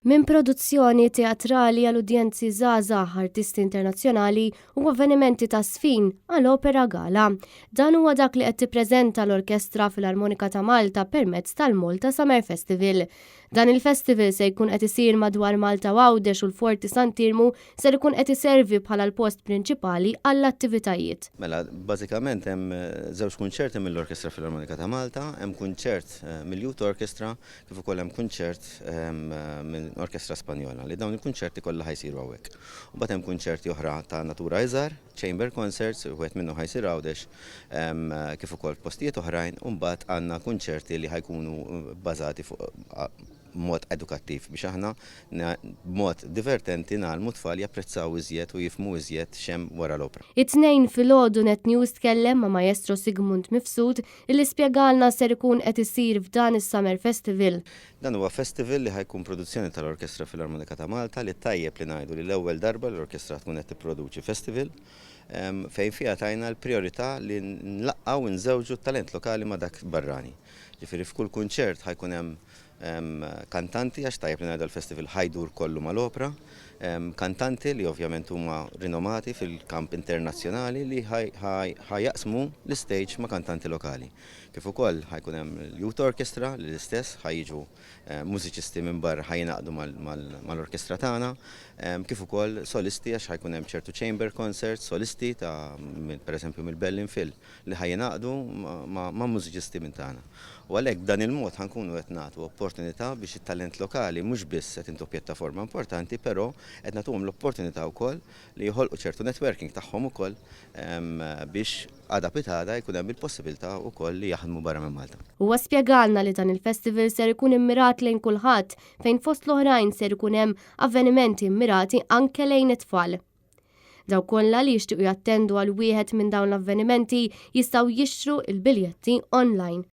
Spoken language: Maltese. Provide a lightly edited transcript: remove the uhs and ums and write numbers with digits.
Minn produzzjoni teatrali għal udjenzi żgħażagħ, artisti internazzjonali u avvenimenti ta' żfin għal opera gala. Dan huwa dak li qed tippreżenta l-Orkestra Filarmonika ta' Malta permezz tal-Malta Summer Festival. Dan il-festival se jkun qed isir madwar Malta u Għawdex u l-Forti Sant'Iermu ser ikun qed iservi bħala l-post prinċipali għall-attivitajiet. Mela, bażikament hemm żewġ kunċerti mill-Orkestra Filarmonika ta' Malta, hemm kunċert mill-Youth Orchestra kif ukoll hemm kunċert minn orkestra Spanjola li dawn il-kunċerti kollha ħa jsiru hawnhekk. U mbagħad hemm kunċerti oħra ta' natura iżgħar, chamber concerts, wieħed minnhom ħa jsir Għawdex kif ukoll f'postijiet oħrajn u mbagħad għandna kunċerti li ħa jkunu bbażati fuq mod edukattiv biex aħna b'mod divertenti ngħallmu t-tfal japprezzaw iżjed u jifhmu iżjed x'hemm wara l-opra. It-Tnejn filgħodu Net News tkellem ma' Maestro Sigmund Mifsud illi spjegalna ser ikun qed isir f'dan is-Summer Festival. Dan huwa festival li ħa jkun produzzjoni tal-Orkestra Filarmonika ta' Malta li tajjeb li ngħidu li l-ewwel darba li l-orkestra tkun qed tipproduċi festival fejn fiha tajna l-prijorità li nlaqqgħu u nżewġu t-talent lokali ma' dak barrani. Ġifieri f'kull kunċert ħa jkun hemm kantanti, għax tajjeb li ngħidu l-festival ħa jdur kollu mal-opra, kantanti li ovvjament huma rinomati fil-kamp internazzjonali li ħa jaqsmu l-istage ma' kantanti lokali. Kif ukoll ħa jkun hemm l-Youth Orchestra li l-istess ħa jiġu mużiċisti minn barra ħa jingħaqdu mal-orkestra tagħna, kif ukoll solisti għax ħa jkun hemm ċertu chamber concerts, solisti ta' pereżempju mill-Berlin Phil li ħa jingħaqdu ma' mużiċisti minn tagħna. U għalhekk b'dan il-mod ħa nkunu qed nagħtu opportunità biex it-talent lokali mhux biss qed intuh pjattaforma importanti, però qed nagħtuhom l-opportunità wkoll li joħolqu ċertu networking tagħhom ukoll biex għada pitgħada jkun hemm il-possibilità wkoll li jaħdmu barra minn Malta. Huwa spjegalna li dan il-festival ser ikun immirat lejn kulħadd fejn fost l-oħrajn ser ikun hemm avvenimenti mmirati anke lejn it-tfal. Dawk kollha li jixtiequ jattendu għal wieħed minn dawn l-avvenimenti jistgħu jixtru l-biljetti online.